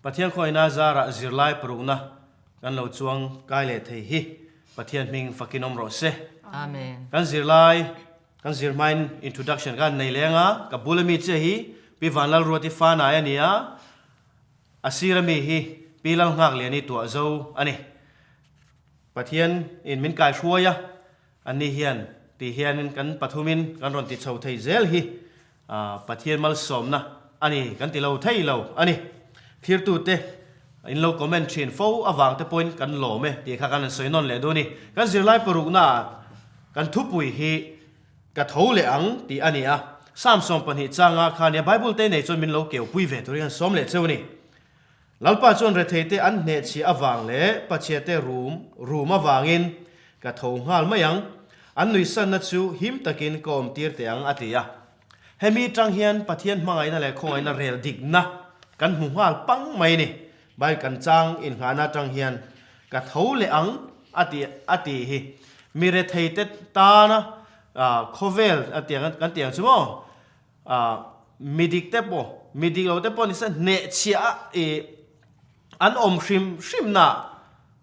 Pathian khawngaihna zarah zirlai parukna kan lo chuang kai leh thei hi Pathian hming fakin awm rawh se. Amen. Kan zirlai kan zir hmain introduction ka han nei leng a, ka bula mi chiah hi Pi Vanlalruati Fanai a ni a, a sira mi hi Pi Lalnghakliani Tuahzo a ni. Pathian in min kai hruai a, anni hian ti hianin kan pathumin kan rawn ti chho thei zel hi Pathian malsawmna a ni kan ti lo thei lo a ni. Thirtute in lo comment thin fo avang te pawhin kan lawm e tih kha kan han sawi nawn leh duh a ni. Kan zirlai paruknaah kan thupui hi ka tho leh ang tih a ni a, Psalm 12 changa kha nia Bible te nei chuan min lo keupui ve turin kan sawm leh cheu a ni. Lalpa chuan retheite an hnehchhiah avang leh pachhiate rum rum avangin ka tho nghal mai ang, an nuihsanna chu him takin ka awmtir teh ang a ti a. Hemi tang hian Pathian hmangaihna leh khawngaihna rel dikna kan hmu nghal pang mai ni. Bible kan chang inngahna atang hian ka tho leh ang a ti a tih hi mi retheite tana khawvel a tiang kan ti ang chu maw? Mi dik te pawh, mi dik lo te pawh nise hnehchhiah a i an awm hrim hrim na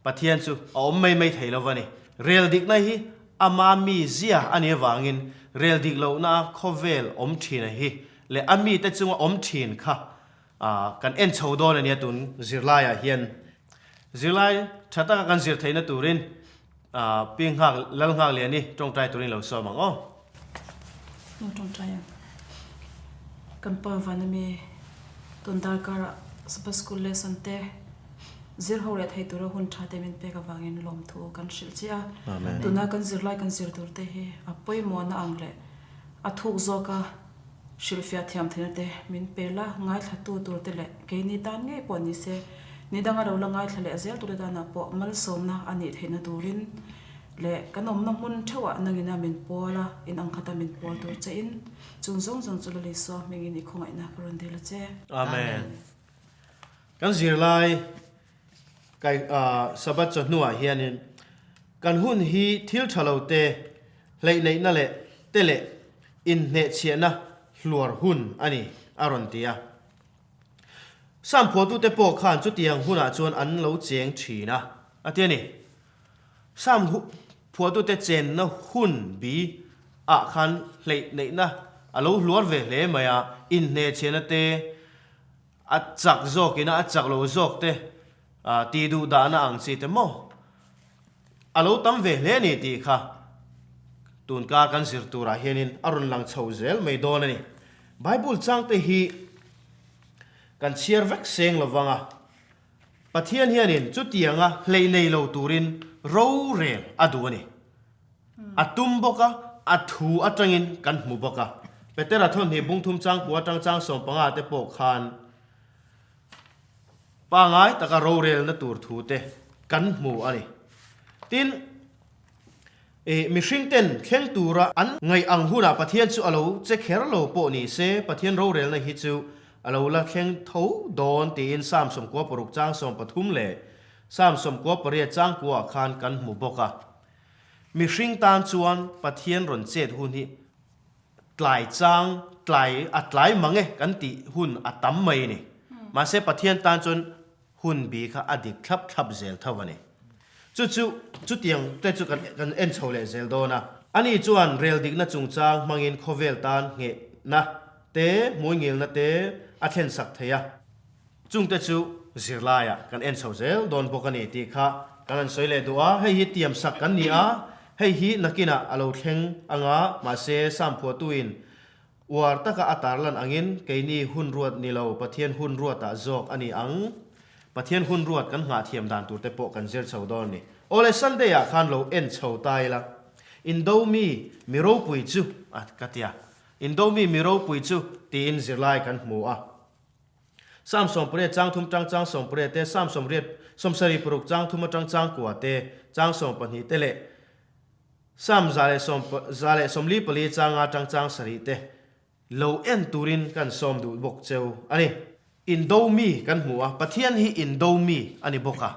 Pathian chu a awm mai mai thei lo va ni. Rel dikna hi ama mi zia a nih avangin rel dik lohna a khawvel awm thin a hi leh a mite chunga awm thin kha kan en chho dawn a nia tun zirlaiah hian. Zirlai tha taka kan zir theihna turin Pi Nghak, Lal Nghak Liani tawngtai turin lo sawm ang aw. Lo tawngtai ang. Kan pa van ami tun darkar ah Sabbath School lesson te zir ho leh thei tura hun tha te min pek avangin lawmthu kan hrilh che a. Tuna kan zirlai kan zir tur te hi a pawimawhna ang leh a thuk zawka hrilhfiah thiam theihna te min pe la, ngaithlatu tur te leh keini tan ngei pawh ni se, ni danga lo la ngaithla leh zel tur te tanah pawh malsawmna a nih theihna turin leh kan awmna hmun theuhah nangina min pawl a, in ang khata min pawl tur che in chung zawng zawng chu Lalisua hmingin i khawngaihna ka rawn dil a che. Amen. Kan zirlai kai Sabbath chawhnuah hianin kan hun hi thil tha lo te, hleihneihna leh te leh inhnehchhiahna hluar hun a ni, a rawn ti a. Sam phuahtute pawh khan chutiang hunah chuan an lo cheng thin a, a ti a ni. Sam phuahtute chenna hun bi ah khan hleihneihna a lo hluar ve hle mai a, inhnehchhiahna te, a chak zawkina a chak lo zawk te tih duh dahna ang chi te maw? A lo tam ve hle a ni tih kha tunkar kan zir turah hianin a rawn lang chho zel mai dawn a ni. Bible changte hi kan chhiar vek seng lo vang a, Pathian hianin chutianga hleih nei lo turin rorel a duh a ni. A tum bawk a, a thu atangin kan hmu bawk a. Petera thawmhnih bungthum changkua atang chang 15 te pawh khan Pangai taka rorelna tur thu te kan hmu a ni. Tin, i mihring ten thleng tura an ngaih ang hunah Pathian chu a lo che kher lo pawh ni se, Pathian rorelna hi chu a lo la thleng tho dawn tiin Psalm 96 chang 13 leh Psalm 98 chang kuaah khan kan hmu bawk a. Mihring tan chuan Pathian rawn chet hun hi Tlai chang, tlai a tlai mang e kan tih hun a tam mai a ni. Mahse Pathian tan chuan hun bi kha a dik thlap thlap zel tho a ni. Chu chu chutiang te chu kan kan en chho leh zel dawn a. Ani chuan rel dikna chungchang hmangin khawvel tan nghehna te, hmuingilna te a thlen sak thei a. Chungte chu zirlaiah kan en chho zel dawn bawk a ni tih kha kan han sawi leh duh a, hei hi tiam sak kan ni a, hei hi nakinah a lo thleng anga mahse Sam phuahtuin uar taka a tarlan angin keini hun ruat ni lo Pathian hun ruatah zawk a ni ang. Pathian hun ruat kan nghah thiam dan tur te pawh kan zir chho dawn a ni. Awle Sunday ah khan lo en chho ta ila Indo mi mi ropui chu a ka tia Indo mi mi ropui chu tiin zirlai kan hmu a. Psalm 80 chang thum tang chang 80 te, Psalm 80 76 chang thum atang chang kua te, chang 12 te leh Psalm 144 chang nga tang chang sarih te lo en turin kan sawm duh bawk cheu a ni. Indo mi kan hmu a, Pathian hi indo mi a ni bawk a.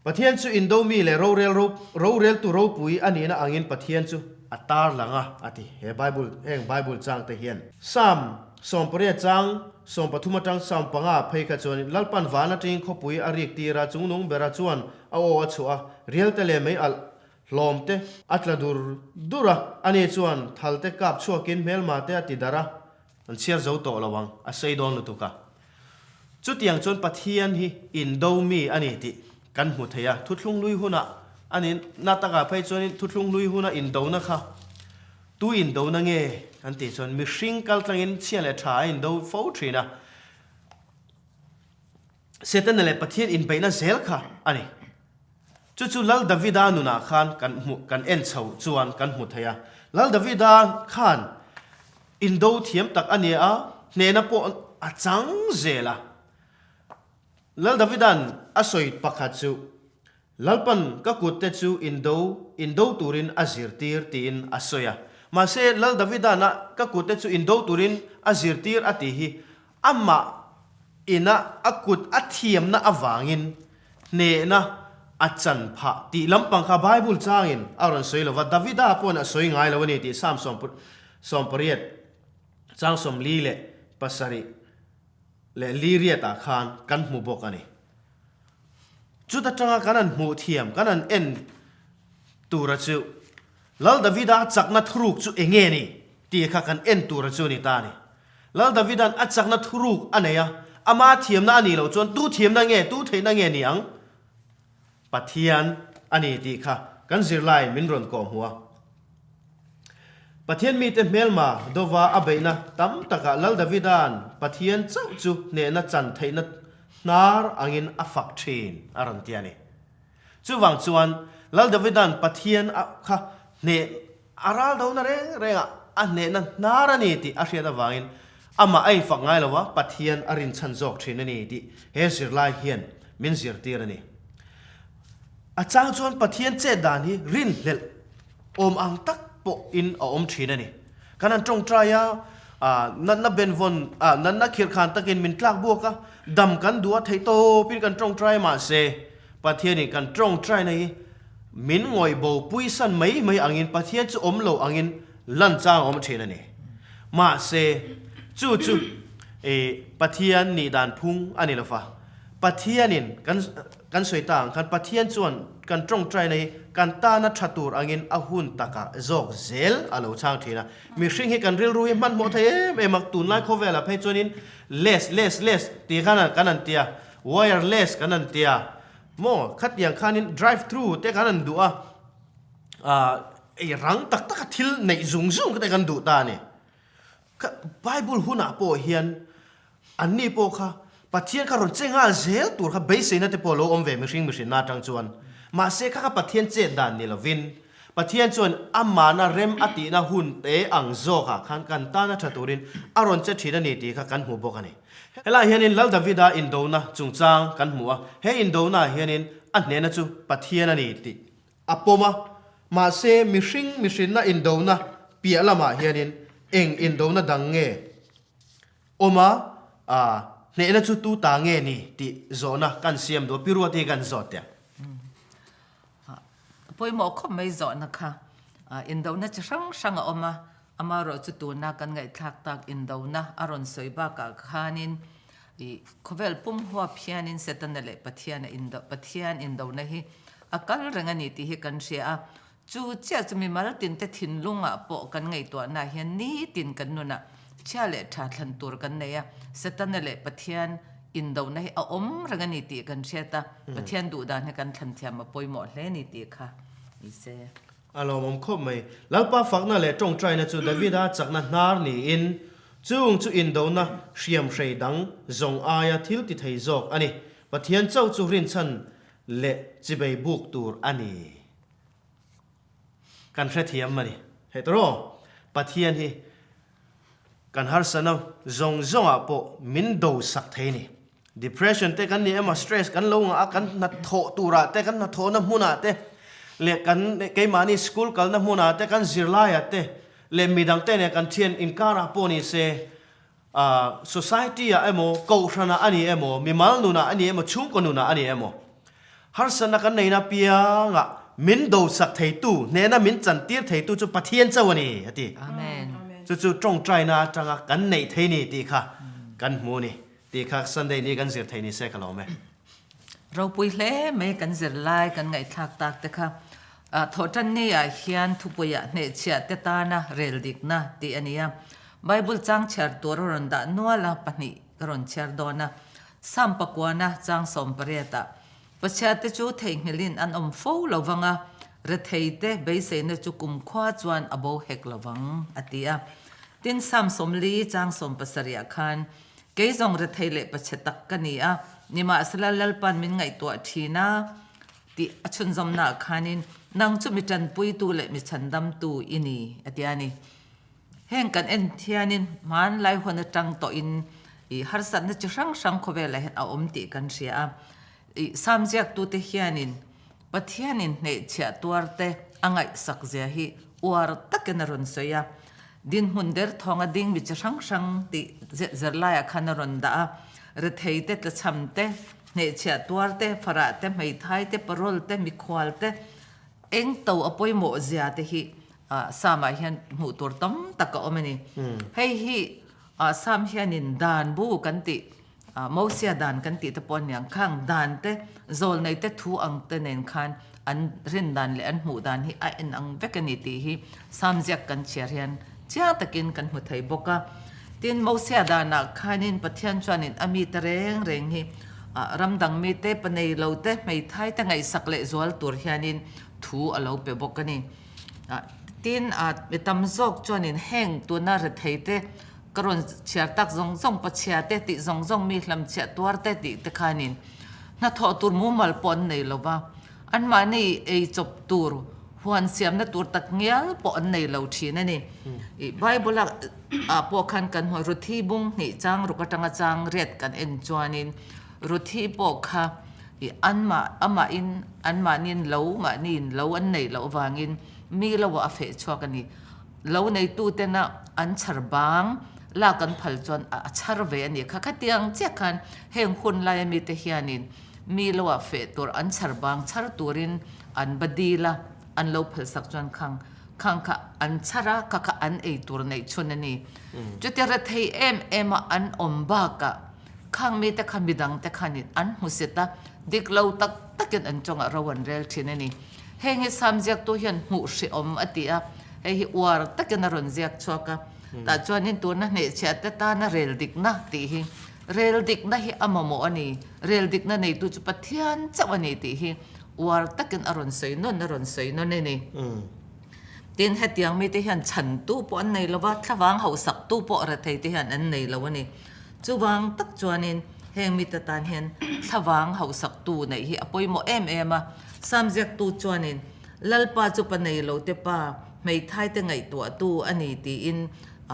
Pathian chu indo mi leh rorel roreltu ropui a nihna angin Pathian chu a tar lang a, a ti. He Bible, heng Bible changte hian. Psalm. Sawmpariat chang 13 atang 15 phei kha chuan Lalpan van atangin khawpui a rik tir a, chungnung bera chuan a aw a chhuah a, rial te leh mei alh hlawm te a tla dur dur a, ani chuan thal te kap chhuakin hmelma te a ti darh a. An chhiar zo tawh lo ang, a sei dawn lutuk a. Chutiang chuan Pathian hi indo mi a ni tih kan hmu thei a, thuthlung hlui hunah a ni na takah phei chuanin thuthlung hlui huna indona kha tu indona nge kan tih chuan mihring kaltlangin chhia leh tha a indo fo thin a, Setana leh Pathian inbeihna zel kha a ni. Chu chu Lal Davida nunah khan kan hmu kan en chho chuan kan hmu thei a. Lal Davida khan indo thiam tak a ni a, hnehna pawh a chang zel a. Lal Davida'n a sawi pakhat chu, Lalpan ka kutte chu indo indo turin a zirtir tiin a sawi a. Mahse Lal Davida'n a ka kutte chu indo turin a zirtir a tih hi Amah ina a kut a thiamna avangin hnehna a chan phah tih lampang kha Bible changin a rawn sawi lo va, Davida pawhin a sawi ngai lo a ni tih Psalm 88 chang 47 leh liriatah khan kan hmu bawk a ni. Chuta tanga kan han hmuh thiam, kan han en tura chu Lal Davida chakna thuruk chu enge ni tih kha kan en tura chu a ni ta a ni. Lal Davida'n a chakna thuruk a nei a, ama thiamna a nih loh chuan tu thiamna nge, tu theihna nge ni ang? Pathian a ni tih kha kan zirlai min rawn kawh hmu a. Pathian mite hmelma dova a beihna tam takah Lal Davida'n Pathian chauh chu hnehna chan theihna hnar angin a fak thin a rawn ti a ni. Chuvang chuan Lal Davida'n Pathian a kha hneh A ral dona reng rengah a hnehna hnar a ni tih a hriat avangin amah a infak ngai lo a, Pathian a rinchhan zawk thin a ni tih he zirlai hian min zirtir a ni. A chang chuan Pathian chet dan hi rinhlelh awm ang tak pawhin a awm thin a ni. Kan han tawngtai a, natna benvawn, natna khirhkhan takin min tlak buak a, dam kan duh a theih tawpin kan tawngtai mahse, Pathianin kan tawngtaina hi min ngawih bo puisan mai mai angin Pathian chu awm lo angin lan chang a awm thin a ni. Mahse, chu chu Pathian nih dan phung a ni lo va. Pathianin kan kan sawi ta ang khan Pathian chuan kan tawngtaina hi kan tana tha tur angin a hun takah zawk zel a lo chang thin a. Mihring hi kan rilru hi hmanhmawh thei em em a, tunlai khawvelah phei chuanin less less less tih khan kan han ti a. Wireless kan han tia maw khatiang khanin drive through te kan han duh a, ah ei rang tak taka thil neih zung zung te kan duh ta a ni. Kha Bible hunah pawh hian anni pawh kha Pathian kha rawn che nghal zel tur kha beiseina te pawh a lo awm ve mihring mihrinna atang chuan. Mahse kha kha Pathian chet dan ni lovin Pathian chuan amahna rem a tihna hun te ang zawkah khan kan tana tha turin a rawn che thin a ni tih kha kan hmu bawk a ni. Helaiah hianin Lal Davida indona chungchang kan hmu a, he indonaah hianin a hnehna chu Pathian a ni tih a pawm a, mahse mihring mihrinna indona piah lamah hianin eng indona dang nge awm a, hnehna chu tu ta nge ni tih zawhna kan siam duh a, Pi Ruati hi kan zawt teh ang. A pawimawh khawp mai zawhna kha indona chi hrang hrang a awm a, amaherawh chu tuna kan ngaihthlak tak indona a rawn sawi bakah khanin ih khawvel pum huap hianin Setana leh Pathian a indo Pathian indona hi a kal reng a ni tih hi kan hria a, Chu chiah chu mimal tinte thinlungah pawh kan ngaihtuahnaah hian nitin kan nunah chhia leh tha thlan tur kan nei a, Setana leh Pathian indona hi a awm reng a ni tih kan hriat a, Pathian duhdan hi kan thlan thiam a pawimawh hle ni tih kha ni se. A lawmawm khawp mai. Lalpa fakna leh tawngtaina chu Davida chakna hnar niin, chung chu indona hriamhrei dang zawng aia thil ti thei zawk a ni. Pathian chauh chu rinchhan leh chibei buk tur a ni. Kan hrethiam a ni. Hei tawh rawh, Pathian hi kan harsatna zawng zawngah pawh min do sak thei a ni. Depression te kan ni emaw stress kan lo ngah a, kan hnathawh turah te, kan hnathawhna hmunah te leh kan keimahni school kalna hmunah te, kan zirlaiah te leh midangte nen kan thian inkarah pawh ni se, A society ah emaw, kohhran ah a ni emaw, mimal nun ah a ni emaw, chhungkaw nun ah a ni emaw, harsatna kan neihna piangah min dosak theitu, hnehna min chantir theitu chu Pathian chauh a ni, a ti. Amen. Chu chu tawngtaina atanga kan neih thei ni tih kha kan hmu a ni tih kha Sunday ni kan zir thei ni se ka lawm e. Ropui hle mai kan zir lai kan ngaihthlak tak te kha. Thawhtan ni ah hian thupuiah hnehchhiah te tana rel dikna tih a ni a. Bible chang chhiar tur a rawn dah nual a, pahnih ka rawn chhiar dawn a. Psalm pakuana chang 18 ah Pachhiate chu theihnghilhin an awm fo lo vang a, retheite beiseina chu kumkhua chuan a bo hek lo vang, a ti a. Tin, Psalm 40 chang 70 ah khan, Kei zawng rethei leh pachhe tak ka ni a, nimahsela Lalpa'n min ngaihtuah thin a, tih a chhunzawmnaah khanin, Nang chu mi tanpuitu leh mi chhandamtu i ni, a ti a ni. Heng kan en thianin hmanlai hun atang tawhin ih harsatna chi hrang hrang khawvelah hian a awm tih kan hria a. Ih Sam ziaktute hianin Pathianin hnehchhiah tuarte a ngaihsak zia hi uar takin a rawn sawi a. Dinhmun derthawnga ding mi chi hrang hrang tih zirlaiah khan a rawn dah a. Rethei te, tlachham te, hnehchhiah tuar te, farah te, hmeithai te, parol te, mikhual te, eng to a pawimawh zia te hi Psalm ah hian hmuh tur tam tak a awm a ni. Hei hi Psalm hianin dan bu kan tih, Mosia dan kan tih te pawh a niang, khang dan te, zawlnei te thu ang te nen khan an rin dan leh an hmuh dan hi a en ang vek a ni tih hi Psalm ziak kan chhiar hian chiang takin kan hmu thei bawk a. Tin, Mosia danah khanin Pathian chuanin a mite reng reng hi ram dang mite, pa nei lo te, hmeithai te ngaihsak leh zual tur hianin thu a lo pe bawk a ni. Tin, mi tam zawk chuanin heng tuna rethei te ka rawn chhiar tak zawng zawng, pachhia te tih zawng zawng, mi hlamchhiah tuar te tih te khanin hnathawh tur mumal pawh an nei lo va, anmahni ei chawp tur, huan siamna tur tak ngial pawh an nei lo thin a ni. Bible ah pawh khan kan hmu, Ruthi bung hnih chang ruk atanga chang riat kan en chuanin Ruthi pawh kha I anmah amahin anmahniin lo mahniin lo an neih loh avangin mi lo ah a feh chhuak a ni. Lo neitutena an chhar bang lak an phal chuan a chhar ve a ni. Kha khatiang chiah khan heng hun laia mite hianin mi lo ah feh tur an chhar bang chhar turin an va dil a, an lo phalsak chuan khang khang kha an chhar a, kha kha an ei tur neih chhun a ni. Chutia rethei em em a an awm bakah Khang mite kha midangte khanin an hmu set a, dik lo tak takin an chungah ro an rel thin a ni. Heng hi Sam ziaktu hian hmuh hrehawm a ti a, hei hi uar takin a rawn ziak chhuak a. Tah chuanin tuna hnehchhiah te tana rel dikna tih hi, rel dikna hi a mamawh a ni, rel dikna neitu chu Pathian chauh a ni tih hi uar takin a rawn sawi nawn a rawn sawi nawn a ni. Tin, hetiang mite hian chhantu pawh an nei lo va, thlavang hauhsaktu pawh rethei te hian an nei lo a ni. Chuvang tak chuanin heng mite tan hian thlavang hauhsaktu neih hi a pawimawh em em a. Sam ziaktu chuanin, Lalpa chu pa nei lo te pa, hmeithai te ngaihtuahtu a ni tiin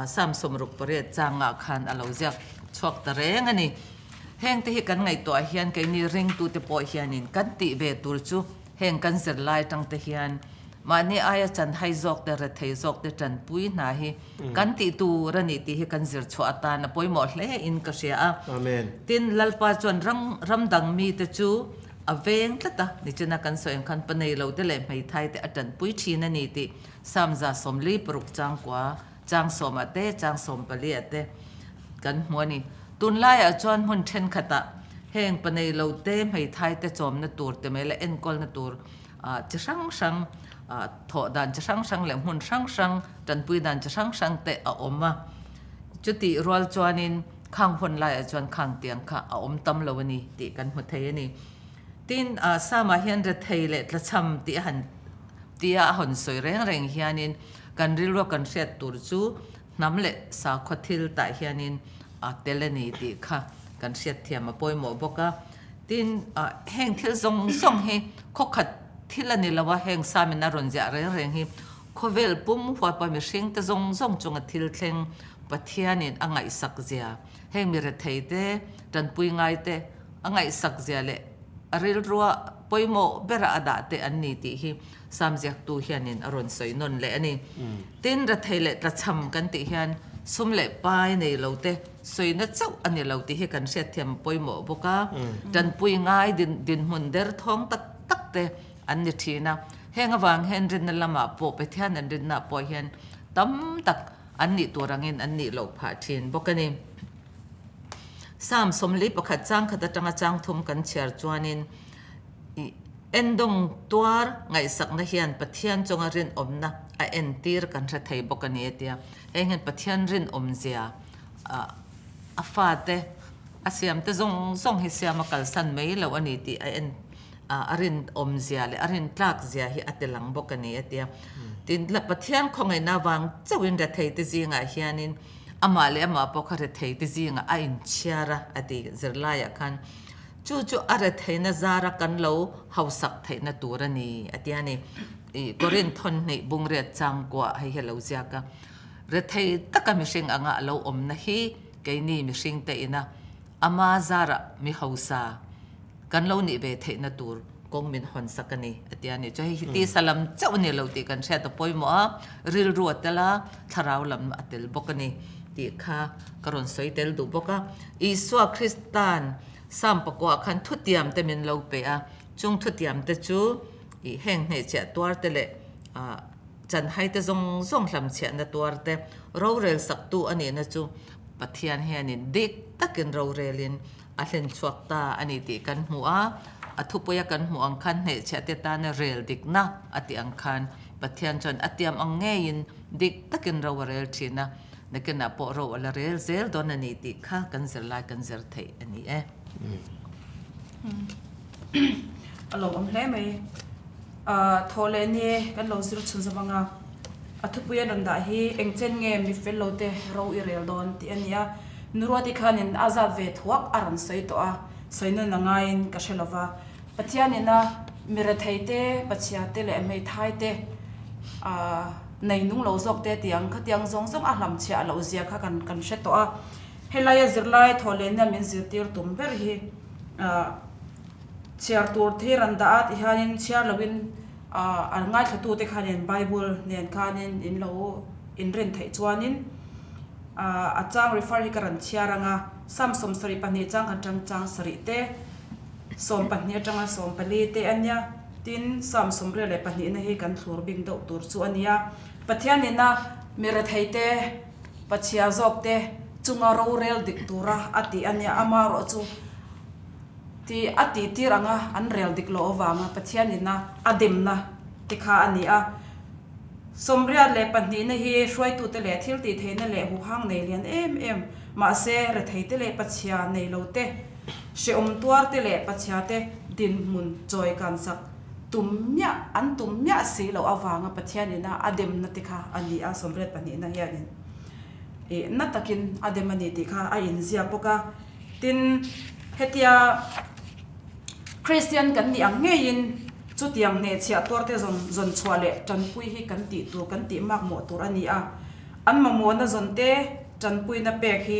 Sam 68 changah khan a lo ziak chhuak ta reng a ni. Hengte hi kan ngaihtuah hian keini ringtute pawh hianin kan tih ve tur chu heng kan zirlai atangte hian Mahni aia chanhai zawk te, rethei zawk te tanpui hna hi kan tih tur a ni tih hi kan zir chhuah atan a pawimawh hle in ka hria a. Amen. Tin, Lalpa chuan ram ram dang mite chu a veng tlat a, nichina kan sawi ang khan pa nei lo te leh hmeithai te a tanpui thin a ni tih Psalm 46 chang kua, chang sawmah te, chang 14 ah te kan hmu a ni. Tunlaiah chuan hmun thenkhatah heng pa nei lo te, hmeithai te chawmna tur te mai leh enkawlna tur chi hrang hrang, thawh dan chi hrang hrang leh hmun hrang hrang, tanpui dan chi hrang hrang te a awm a. Chutih rual chuanin khang hun laiah chuan khang tiang kha a awm tam lo a ni tih kan hmu thei a ni. Tin, Samah hian rethei leh tlachham tih a han tia a hawn sawi reng reng hianin kan rilrua kan hriat tur chu hnam leh sakhaw thil tah hianin a tel a ni tih kha kan hriatthiam a pawimawh bawk a. Tin, heng thil zawng zawng hi khawkhat thil a ni lo a, heng Samin a rawn ziah reng reng hi khawvel pum huapa mihringte zawng zawng chunga thil thleng Pathianin a ngaihsak zia, heng mi rethei te, tanpui ngai te a ngaihsak zia leh a rilrua pawimawh bera a dah te an ni tih hi Sam ziaktu hianin a rawn sawi nawn leh a ni. Tin, rethei leh tlachham kan tih hian sum leh pai nei lo te sawina chauh a ni lo tih hi kan hriatthiam pawimawh bawk a. Tanpui ngai dinhmun derthawng tak tak te an ni thin a. Heng avang hian rinna lamah pawh Pathian an rinnaah pawh hian tam tak. an nih tur angin an nih loh phah thin bawk a ni. Psalm 41 chang khat atanga chang thum kan chhiar chuanin i endawng tuar ngaihsakna hian Pathian chunga rinawmna a entir kan hre thei bawk a ni a ti a. Heng hian Pathian rinawmzia a fate a siamte zawng zawng hi siam a kalsan mai lo a ni tih a en a rinawmzia leh a rintlakzia hi a tilang bawk a ni a ti a. Tin, Pathian khawngaihna avang chauhin retheite zingah hianin amah leh amah pawh kha retheite zingah a inchhiar a a ti zirlaiah khan. Chu chu a retheihna zara kan lo hausak theihna tur a ni a ti a ni. Ih Korinth thawnhnih bungriat changkuah hei hi a lo ziak a. Rethei taka mihring anga a lo awmna hi keini mihringte ina ama zara mi hausa kan lo nih ve theihna tur kawng min hawn sak a ni a ti a ni. Chu hei hi tisa lam chauh a ni lo tih kan hriat a pawimawh a, rilru a tel a, thlarau lam a tel bawk a ni tih kha ka rawn sawi tel duh bawk a. Isua Krista'n Psalm pakua khan thutiam te min lo pe a, chung thutiam te chu ih heng hnehchhiah tuar te leh ah chanhai te zawng zawng hlamchhiahna tuar te rorel saktu a nihna chu Pathian hianin dik takin rorelin a hlen chhuak ta a ni tih kan hmu a, a thupuia kan hmuh ang khan hnehchhiah te tana rel dikna a tih ang khan Pathian chuan a tiam ang ngeiin dik takin ro a rel thin a, nakinah pawh ro a la rel zel dawn a ni tih kha kan zirlai kan zir theih a ni e. A lawmawm hle mai. Thawh leh ni kan lo zir chhun zawm ang a, a thupui a rawn dah hi eng chen nge mi fel lo te ro i rel dawn tih a ni a, Nuruati khanin a zat ve thuak a rawn sawi tawh a, sawi nun a ngaiin ka hre lo va. Pathianin a mi rethei te, pachhia te leh hmeithai te nei nung lo zawk te tih ang khatiang zawng zawng a hlamchhiah loh zia kha kan kan hre tawh a. Helaia zirlai thawh lehna min zirtir tum ber hi Chhiar tur thir an dah a ti hianin chhiar loin an ngaithlatute khanin Bible nen khanin in lo inrin theih chuanin a chang refer hi ka rawn chhiar ang a, Psalm 72 chang khat atang chang sarih te, 12 atanga 14 te a nia, tin Psalm 82 na hi kan thlur bik deuh tur chu a nia. Pathianina mi retheite, pachhia zawkte chunga rorel dik tura a tih a nia, amaherawhchu Tih a tih tir anga an rel dik loh avanga Pathian ina a demna te kha a ni a. 82 na hi hruaitute leh thil tih theihna leh huhang nei lian em em, mahse retheite leh pachhia nei lo te, hrehawm tuar te leh pachhia te dinhmun chawi kansak tum miah an tum miah si loh avanga Pathian ina a demna te kha a ni a, 82 na hianin ih na takin a dem a ni tih kha a inziak bawk a. Tin, hetia Kristian kan nih ang ngeiin chutiang hnehchhiah tuarte zawn zawn chhuah leh tanpui hi kan tih tur, kan tih makmawh tur a ni a. An mamawhna zawn te tanpuina pek hi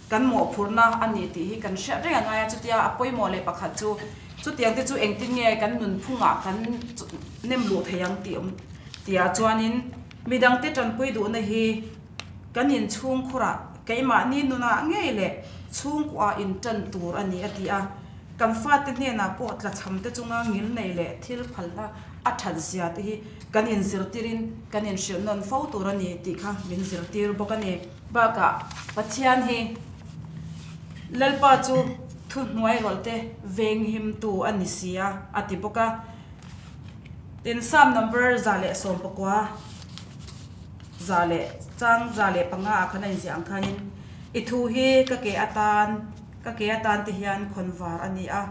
kan mawhphurhna a ni tih hi kan hriat reng a ngai a. Chutia a pawimawh leh pakhat chu chutiang te chu engtin nge kan nunphungah kan nem luh thei ang tih awm tihah chuanin midangte tanpui duhna hi Kan inchhungkhurah keimahni nunah ngei leh chhungkuah intan tur a ni a ti a. Kan fate hnenah pawh tlachham te chunga ngilneih leh thil phalna a that zia te hi kan inzirtirin kan inhrilh nawn fo tur a ni tih kha min zirtir bawk a ni. Bakah Pathian hi Lalpa chu thuhnuai rawlh te venghimtu a ni si a, a ti bawk a. Tin, Psalm number 119. Za leh chang 105 ah khan a inziah ang khanin, I thu hi ka ke atan, ka ke atan te hian khawnvar a ni a,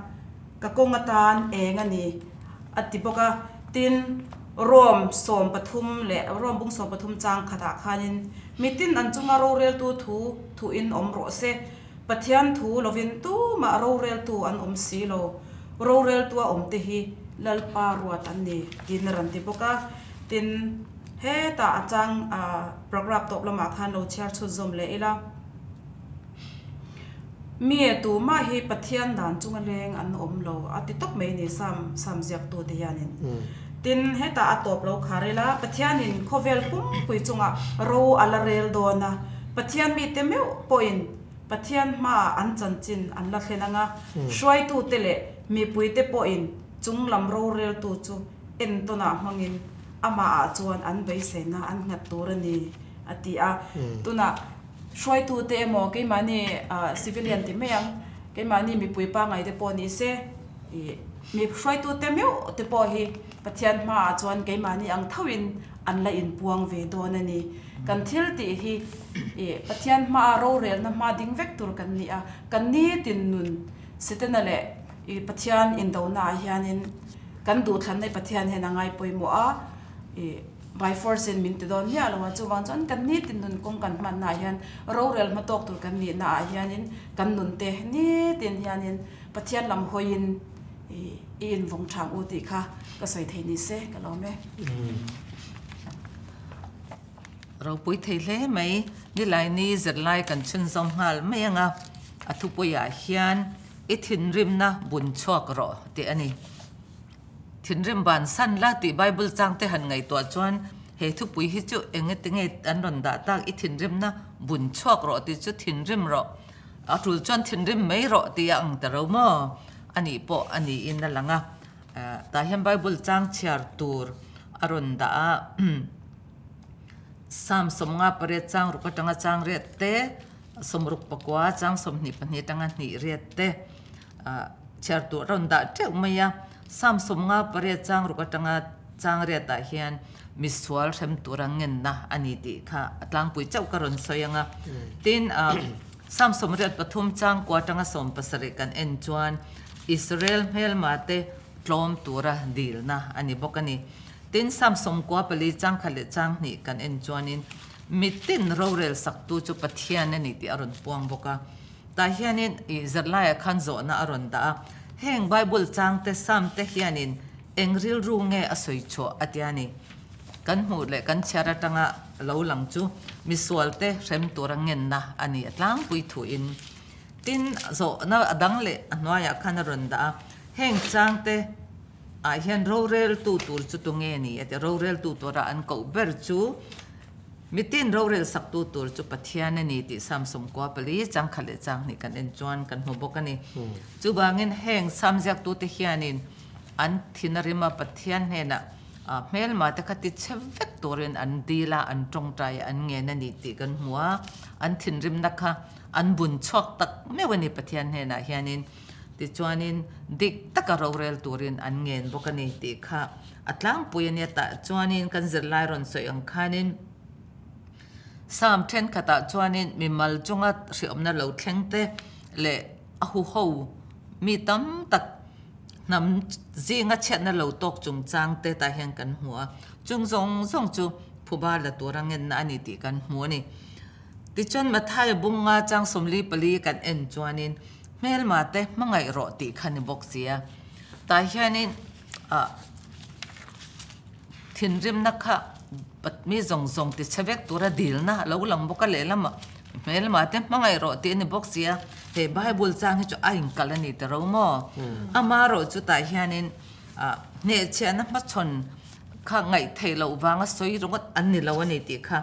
ka kawng atan eng a ni, a ti bawk a. Tin, Rom 13 leh Rom bung 13 chang khatah khanin, Mitin an chunga roreltu thu thuin awm rawh se, Pathian thu lovin tumah roreltu an awm si lo, roreltua awmte hi Lalpa ruat an ni, tiin a rawn ti bawk a. Tin. Hetah a chang a paragraph tawp lamah khan lo chhiar chhut zawm leh ila. Mi tumah hi Pathian dan chunga leng an awm lo a ti tawp mai ni Sam Sam ziaktu te hianin. Tin, hetah a tawp lo khar ila, Pathianin khawvel pumpui chungah ro a la rel dawn a, Pathian mite meuh pawhin Pathian hmaah an chanchin an la thlen anga, hruaitute leh mipuite pawhin chung lam roreltu chu entawnah hmangin Amahah chuan an beiseina an nghat tur a ni. A ti a. Tunah hruaitute emaw keimahni civilian ti mai ang, keimahni mipui pangngai te pawh ni se, ih mi hruaitute meuh te pawh hi Pathian hmaah chuan keimahni ang thoin an la inpuang ve dawn a ni. Kan thil tih hi ih Pathian hmaa rorelna hma ding vek tur kan ni a, kan nitin nun Setana leh ih Pathian indonaah hianin kan duhthlanna hi Pathian hian a ngai pawimawh a, ih by force in min ti dawn miah lo a, chuvang chuan kan nitin nun kawng kan hmanna ah hian rorel hma tawk tur kan nihna ah hianin kan nun te nitin hianin Pathian lam hawiin i invawng thang u tih kha ka sawi thei ni se ka lawm e. Ropui thei hle mai, Nilaini zirlai kan chhunzawm nghal mai ang a, a thupuiah hian i thinrimna bun chhuak rawh tih a ni. Thinrim bansan la tih Bible chang te han ngaihtuah chuan he thupui hi chu eng enge nge an rawn dah tak i thinrimna bun chhuak rawh tih chu thinrim rawh a tul chuan thinrim mai rawh tih a ang ta ro maw a nih pawh a niin a lang a tah hian Bible chang chhiar tur a rawn dah a Psalm sawmnga pariat chang ruk atanga chang riat te sawmruk pakua chang 22 atanga hnih riat te Chhiar tur rawn dah teuh mai a, Psalm 58 chang ruk atanga chang riatah hian misual hrem tura ngenna a ni tih kha a tlangpui chauh ka rawn sawi ang a. Tin, Psalm 83 chang kua atanga 17 kan en chuan Israel hmelma te tlawm tura dilna a ni bawk a ni. Tin, Psalm 94 chang khat leh chang hnih kan en chuanin mitin rorel saktu chu Pathian a ni tih a rawn puang bawk a. Tah hianin ih zirlaiah khan zawhna a rawn dah a, heng Bible changte Psalm te hianin eng rilru nge a sawi chhuah a tia ni. Kan hmuh leh kan chhiar atanga lo lang chu misualte hrem tura ngenna a ni a tlangpui thuin. Tin, zawhna a dang leh a hnuaiah khan a rawn dah a, heng changte ah hian roreltu tur chu tunge ni a ti a, roreltu tura an koh ber chu Mitin rorel saktu tur chu Pathian a ni tih Psalm 94 chang khat leh chang hnih kan en chuan kan hmu bawk a ni. Chuvangin heng Psalm ziaktute hianin an thin a rim a, Pathian hnenah hmelma te kha ti chhe vek turin an dil a, an tawngtai a, an ngen a ni tih kan hmu a, an thinrimna kha an bun chhuak tak meuh a ni Pathian hnenah hianin. Tichuanin dik taka rorel turin an ngen bawk a ni tih kha A tlangpui a nia tah chuanin kan zirlai rawn sawi ang khanin Psalm thenkhatah chuanin mimal chunga hriawmna lo thleng te leh a huho mi tam tak hnam zinga chhiatna lo tawk chungchang te tah hian kan hmu a, chung zawng zawng chu phuba la tura ngenna a ni tih kan hmu a ni. Tichuan Mathaia bunga chang 44 kan en chuanin hmelma te hmangaih rawh tih kha ni bawk si a, tah hianin Ah thinrimna kha mi zawng zawng ti chhe vek tura dilna a lo lang bawk a lehlamah hmelma te hmangaih rawh tih a ni bawk si a, he Bible chang hi chu a inkal a ni ta ro maw? Amarawh chu tah hianin ah hnehchhiahna hmachhawn kha ngaih theih loh vanga sawi ringawt an ni lo a ni tih kha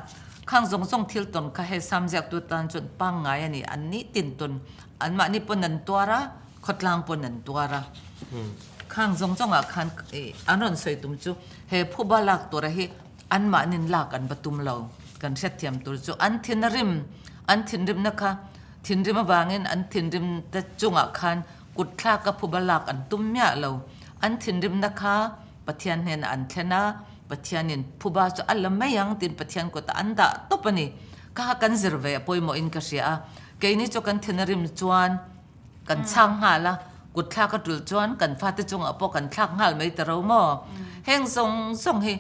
khang zawng zawng thil tawn kha hei Sam ziaktu tan chuan pangngai a ni, an ni tin tawn anmahni pawn an tuar a. Khawtlang pawn an tuar a, khang zawng zawngah khan an rawn sawi tum chu he phuba lak tura hi anmahnin lak an va tum lo. Kan hriatthiam tur chu an thinrim, an thinrimna kha thinrim avangin an thinrim te chungah khan kut thlaka phuba lak an tum miah lo. An thinrimna kha Pathian hnenah an thlen a, Pathianin phuba chu a la mai ang tiin Pathian kutah an dah tawp a ni. Kha kha kan zir ve a pawimawhin ka hria a, keini chu kan thinrim chuan Kan chhang nghal a, kut thlak a tul chuan kan fate chungah pawh kan thlak nghal mai ta ro maw? Heng zawng zawng hi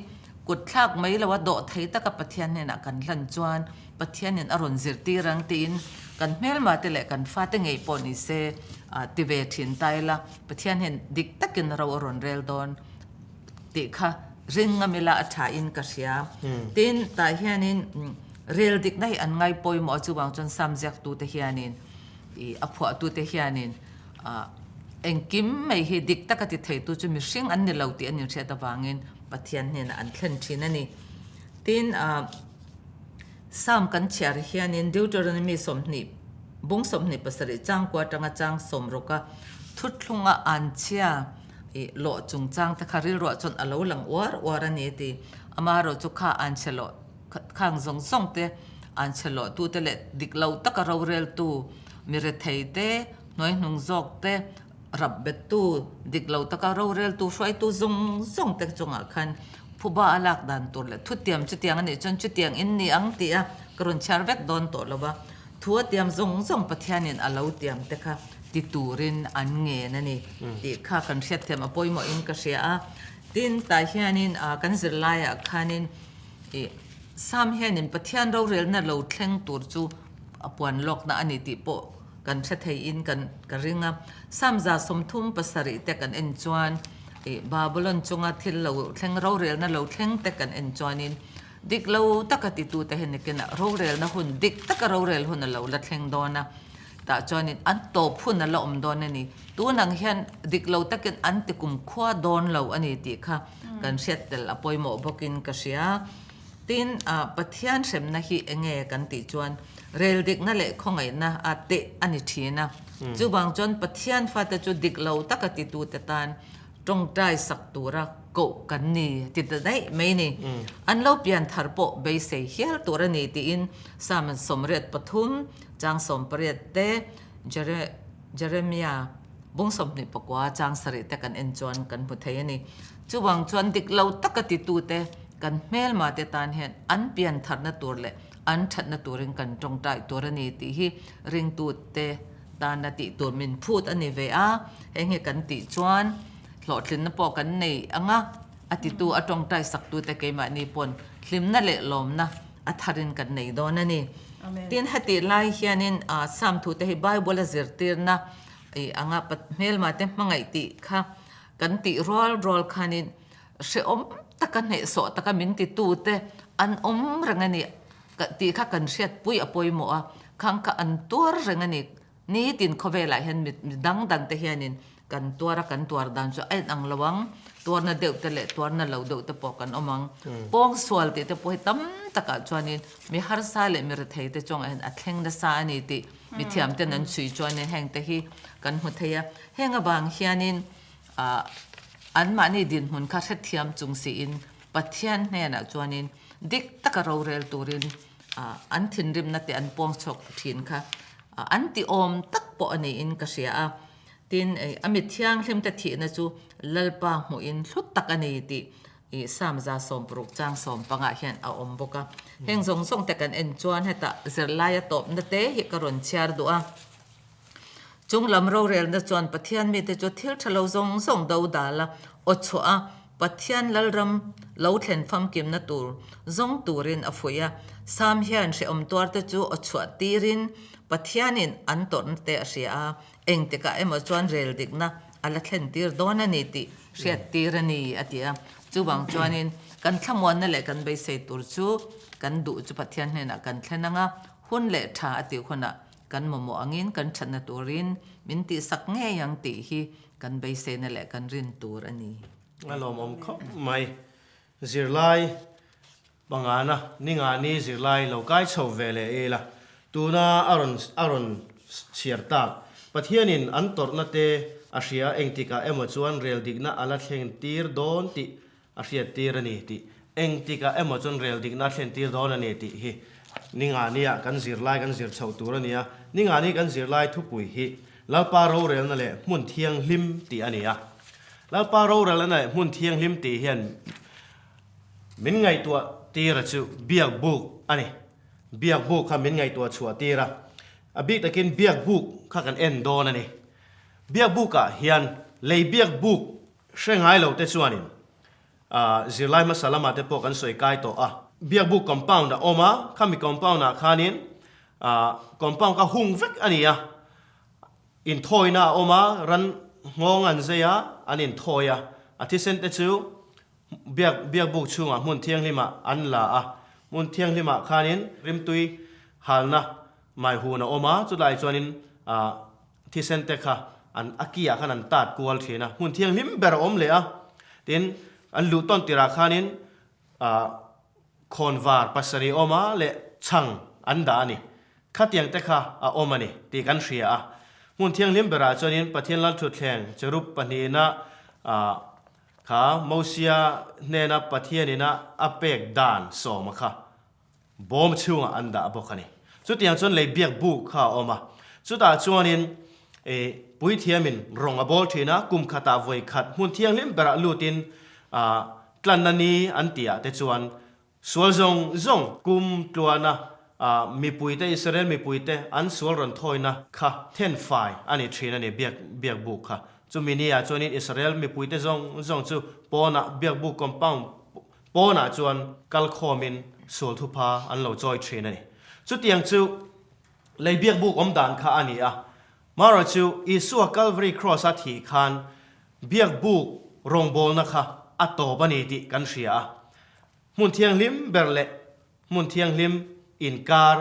kut thlak mai lo a dawh thei taka Pathian hnenah kan hlan chuan Pathianin a rawn zirtir ang tiin kan hmelma te leh kan fate ngei pawh ni se ti ve thin ta ila Pathian hian dik takin ro a rawn rel dawn tih kha ring ngam ila a tha in ka hria. Tin, tah hianin rel dikna hi an ngai pawimawh a chuvang chuan Sam ziaktute hianin I a phuahtute hianin engkim mai hi dik taka ti theitu chu mihring an ni lo tih an inhriat avangin Pathian hnenah an thlen thin a ni. Tin, Psalm kan chhiar hianin Deuteronomy 20, bung 27 changkua atanga chang sawmruka thuthlunga anchhia i lawh chungchang te kha rilruah chuan a lo lang uar uar a ni a ti. Amaherawhchu kha anchhe lawh. Khang zawng zawng te an chhe lawhtu te leh dik lo taka roreltu, mi rethei te, hnuaihnung zawk te, rap bettu, dik lo taka roreltu hruaitu zawng zawng te chungah khan phuba a lak dan tur leh thutiam chutiang a nih chuan chutiang in ni ang tih a ka rawn chhiar vek dawn tawh lo va. Thu a tiam zawng zawng Pathianin a lo tiam te kha ti turin an ngen a ni tih kha kan hriatthiam a pawimawhin ka hria a. Tin, tah hianin kan zirlaiah khanin I Sam hianin Pathian rorelna lo thleng tur chu a puan lawkna a ni tih pawh kan hre theiin kan ka ring a. Sam 37 te kan en chuan i Babylon chunga thil lo thleng rorelna lo thleng te kan en chuanin dik lo taka titute hi nikinah rorelna hun dik taka rorel hun a lo la thleng dawn a. Tah chuanin an tawp hun a la awm dawn a ni. Tun ang hian dik lo takin an ti kumkhua dawn lo a ni tih kha kan hriat tel a pawimawh bawkin ka hria. Tin, Pathian hremna hi eng nge kan tih chuan rel dikna leh khawngaihna a teh a ni thin a. Chuvang chuan Pathian fate chu dik lo taka titute tan tawngtai sak tura koh kan ni ti ta daih mai ni. An lo pian thar pawh beisei hial tur a ni tiin Psalm 83 chang 18 te Jeremia bung 29 chang 7 te kan en chuan kan hmu thei a ni. Chuvang chuan dik lo taka titute kan hmelma te tan hian an pian tharna tur leh an thatna turin kan tawngtai tur a ni tih hi ringtute tana tih tur min phut a ni ve a. Heng hi kan tih chuan hlawhtlinna pawh kan nei ang a, a titu a tawngtai saktute keimahni pawn hlimna leh lawmna a tharin kan nei dawn a ni. Tin, hetih lai hianin Psalm thute hi Bible a zirtirna anga hmelma te hmangaih tih kha kan tih rual rual khanin hrehawm taka hnehsawh taka min titute an awm reng a ni tih kha kan hriatpui a pawimawh a, khang kha an tuar reng a ni. Nitin khawvelah hian mi dang dang te hianin kan tuar a, kan tuar dan chu a inang lo ang, tuarna deuh te leh tuarna lo deuh te pawh kan awm ang. Pawng sual tih te pawh hi tam takah chuanin mi harsa leh mi rethei te chungah hian a thleng nasa a ni tih mi thiam ten an chhui chuanin heng te hi kan hmu thei a. Heng avang hianin ah anmahni dinhmun kha hrethiam chung siin Pathian hnenah chuanin dik taka rorel turin an thinrimna te an puang chhuak thin kha an ti awm tak pawh a niin ka hria a. Tin, a mi thianghlim te thihna chu Lalpa hmuhin hlut tak a ni tih Psalm 60 chang 15 hian a awm bawk a. Heng zawng zawng te kan en chuan hetah zirlaia tawpna te hi ka rawn chhiar duh a. Chung lam rorelna chuan Pathian mite chu thil tha lo zawng zawng do dal a, aw chhuah a, Pathian Lalram lo thlen famkimna tur zawng turin a fuih a. Sam hian hrehawm tuarte chu aw chhuah tirin Pathianin an tawrhna te a hria a, engtikah emaw chuan rel dikna a la thlen tir dawn a ni tih hriat tir a ni, a ti a. Chuvang chuanin kan thlamuanna leh kan beisei tur chu kan duh chu Pathian hnenah kan thlen ang a, hun leh tha a tih hunah Kan mamawh angin kan thatna turin min tihsak ngei ang tih hi kan beiseina leh kan rin tur a ni. A lawmawm khawp mai. Zirlai pangana ningani zirlai lo kai chho ve leh ila tuna a rawn a rawn chhiar tak. Pathianin an tawrhna te a hria engtikah emaw chuan rel dikna a la thleng tir dawn tih a hriattir a ni tih, engtikah emaw chuan rel dikna a thlentir dawn a ni tih hi Ningania kan zirlai kan zir chhoh tur a ni a. Ningani kan zirlai thupui hi Lalpa rorelna leh hmun thianghlim tih a ni a. Lalpa rorelna leh hmun thianghlim tih hian min ngaihtuah tira chu biak buk a ni. Biak buk kha min ngaihtuah chhuah tir a. A bik takin biak buk kha kan en dawn a ni. Biak bukah hian lei biak buk Hre ngai lo te chuanin zirlai hmasa lamah te pawh kan sawi kai tawh a. Biakbuk compound a awm a, khami compound ah khanin compound kha hung vek a ni a. Inthawina a awm a, ran nghawng an zai a, an inthawi a. A thisen te chu biak biakbuk chhungah hmun thianghlimah an la a. Hmun thianghlimah khanin rimtui halna maihun a awm a, chulai chuanin Thisen te kha an a ki ah khan an tat kual thin a, hmun thianghlim ber a awm leh a, tin an luh tawn tirah khanin ah khawnvar pasarih awm a leh chhang an dah a ni, khatiang te kha a awm a ni tih kan hria a. Hmun thianghlim berah chuanin Pathian Lalthutthleng cherub pahnihna ah kha Mosia hnena Pathianina a pek dan sawma kha. Bawm chhungah an dah bawk a ni. Chutiang chuan lei biak buk kha a awm a. Chutah chuanin puithiamin rawng a bawl thin a, kum khatah vawi khat hmun thianghlim berah lutin tlanna ni an tihah te chuan sual zawng zawng kum tluana mipuite, Israel mipuite an sual rawn thawina kha thenfai a ni thin a ni biak biak buk kha. Chumi niah chuanin Israel mipuite zawng zawng chu pawnah biak buk compound Pawnah chuan kal khawmin sual thupha an lo chawi thin a ni. Chutiang chu lei biakbuk awm dan kha a ni a. Marawh chu Isua Calvary Cross-a thih khan biakbuk rawngbawlna kha a tawp a ni tih kan hria a. Hmun thianghlim ber leh hmun thianghlim inkar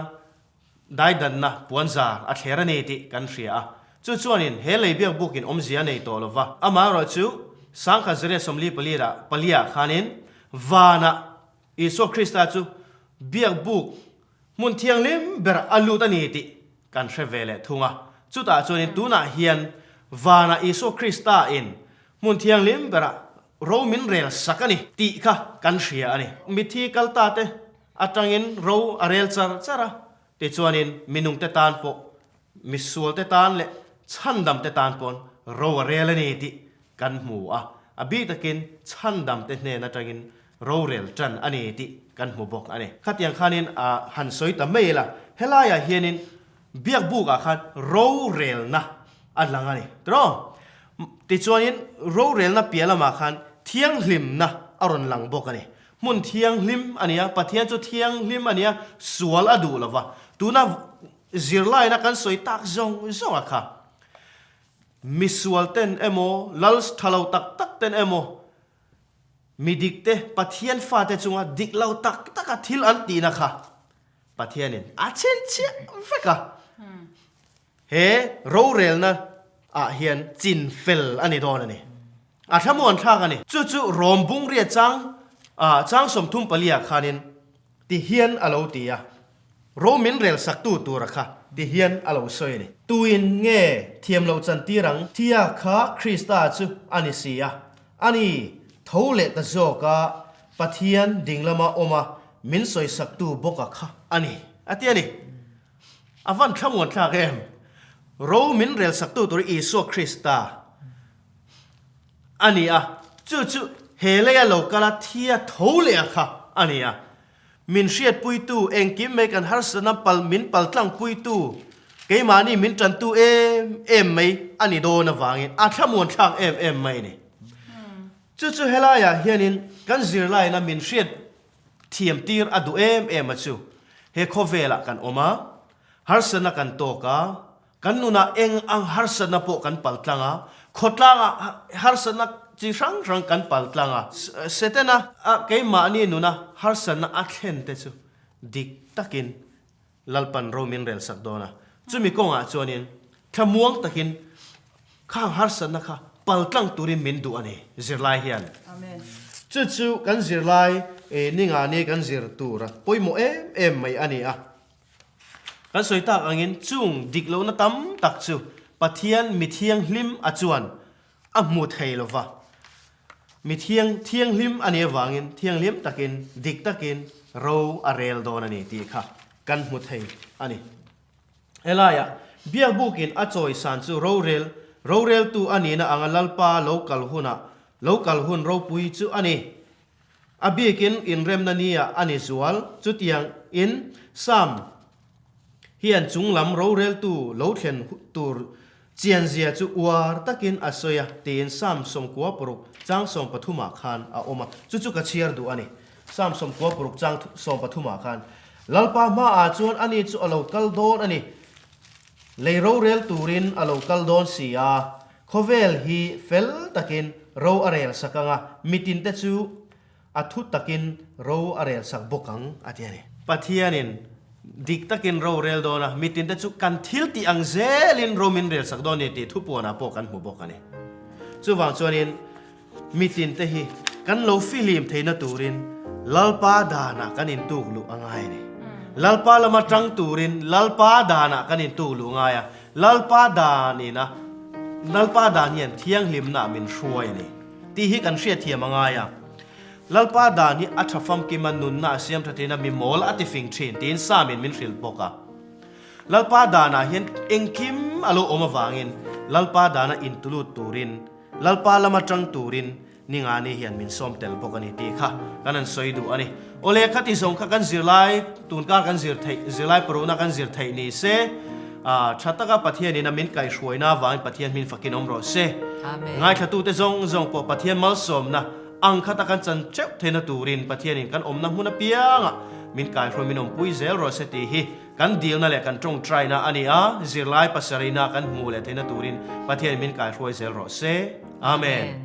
Daidanna puanzar a thler a ni tih kan hria a, chu chuanin he lei biakbukin awmzia a nei tawh lo va. Amaherawhchu, Sangkhat Zariat 44 paliah khanin vanah Isua Krista chu biakbuk hmun thianghlim berah a lut a ni tih kan hre ve leh thung a. Chutah chuanin tunah hian vanah Isua Krista in hmun thianghlim berah ro min rel sak a ni tih kha kan hria a ni. Mithi kaltate Atangin ro a rel char char a, tichuanin minungte tan pawh, misualte tan leh chhandamte tan pawn ro a rel a ni tih kan hmu a, a bik takin chhandamte hnen atangin rorel tan a ni tih kan hmu bawk a ni. Khatiang khanin a han sawi ta mai ila, helaiah hianin biakbukah khan rorelna a lang a ni tiraw? Tichuanin rorelna piah lamah khan thianghlimna a rawn lang bawk a ni. Hmun thianghlim a nia, Pathian chu thianghlim a nia, sual a duh lova. Tuna zirlaina kan sawi tak zawng zawng a kha. Misual ten emaw, lal tha lo tak tak ten emaw, mi dik te, Pathian fate chunga dik lo tak taka thil an tihna kha Pathianin a chhinchhiah vek a. He rorelna ah hian chin fel a ni dawn a ni. A thlamuan thlak a ni. Chu chu Rom bungria chang ah chang 34 ah khanin ti hian a lo ti a, Rom min rel saktu tura kha ti hian a lo sawi a ni. Tuin nge thiam loh chan tir ang? Thia kha Krista chu a ni si a, a ni tho leh ta zawk a, Pathian dinglama awm a min sawi saktu bawka kha a ni, a ti a ni. A van thlamuan thlak em? Ro min rel saktu tur Isua Krista a ni a, chu chu he leia lo kala thia tho leh a kha a ni a. Min hriatpuitu, engkim mai kan harsatna pal min paltlangpuitu, keimahni min tantu em em mai a ni dawn avangin a thlamuan thlak em em mai a ni. Chu chu helaiah hianin kan zirlaina min hriat Thiam tir a duh em em a chu. He khawvelah kan awm a, harsatna kan tawk a, kan nunah eng ang harsatna pawh kan pal tlang a, khawtlangah harsatna chi hrang hrang kan pal tlang a, Setana a keimahni nuna harsatna a thlen te chu dik takin Lalpan ro min rel sak dawn a, chumi kawngah chuanin thlamuang takin khang harsatna kha paltlang turin min duh a ni, zirlai hian. Chu chu kan zirlai ninga ni kan zir tur a pawimawh em em mai a ni a. Kan sawi tak angin chung dik lohna tam tak chu Pathian mi thianghlim a chuan A hmu thei lo va. Mi thiang thianghlim a nih avangin thianghlim takin, dik takin ro a rel dawn a ni tih kha kan hmu thei a ni. Helaiah Biakbukin a chawisan chu rorel, roreltu a nihna anga Lalpa lo kal hunah lo kal hun ropui chu a ni. A bikin inremna nia a ni zual. Chutiang in Sam hian chunglam roreltu lo thlen tur chianzia chu uar takin a sawi a tiin Sam 96 chang 13 ah khan a awm a. Chu chu ka chhiar duh a ni. Sam 96 chang 13 ah khan Lalpa hmaah chuan ani chu a lo kal dawn a ni. Lei rorel turin a lo kal dawn si a. Khawvel hi fel takin ro a rel sak ang a, mitinte chu a thu takin ro a rel sak bawk ang, a ti a ni. Pathianin dik takin ro rel dawn a, mitinte chu kan thil tih ang zelin ro min rel sak dawn a ni tih thupuanah pawh kan hmu bawk a ni. Chuvang chuanin mitinte hi kan lo fihlim theihna turin Lalpa danah kan intuk luh a ngai a ni. Lalpa lama tang turin Lalpa danah kan intuk luh a ngai a, Lalpa danin a Lalpa dan hian thianghlimna min hruai a ni tih hi kan hriatthiam a ngai a. Lalpa dan hi a tha famkima nunna a siam tha thin a, mi mawl a ti fing thin tiin Psalm-in min hrilh bawk a. Lalpa danah hian engkim a lo awm avangin Lalpa dana intulut turin, Lalpa lama tang turin Ningani hian min sawm tel bawk a ni tih kha kan han sawi duh a ni. Awle khati zawng kha kan zirlai, tunkar kan zir theih, zirlai parukna kan zir theih ni se, tha taka Pathianin a min kaihhruaina avangin Pathian hmin fakin awm rawh se. Amen. Ngaithlatute zawng zawng pawh Pathian malsawmna ang khata kan chan teuh theihna turin Pathianin kan awmna hmun apiangah min kaihhruai min awmpui zel rawh se tih hi kan dilna leh kan tawngtaina a ni a, zirlai pasarihna kan hmuh leh theihna turin Pathianin min kaihhruai zel rawh se. Amen.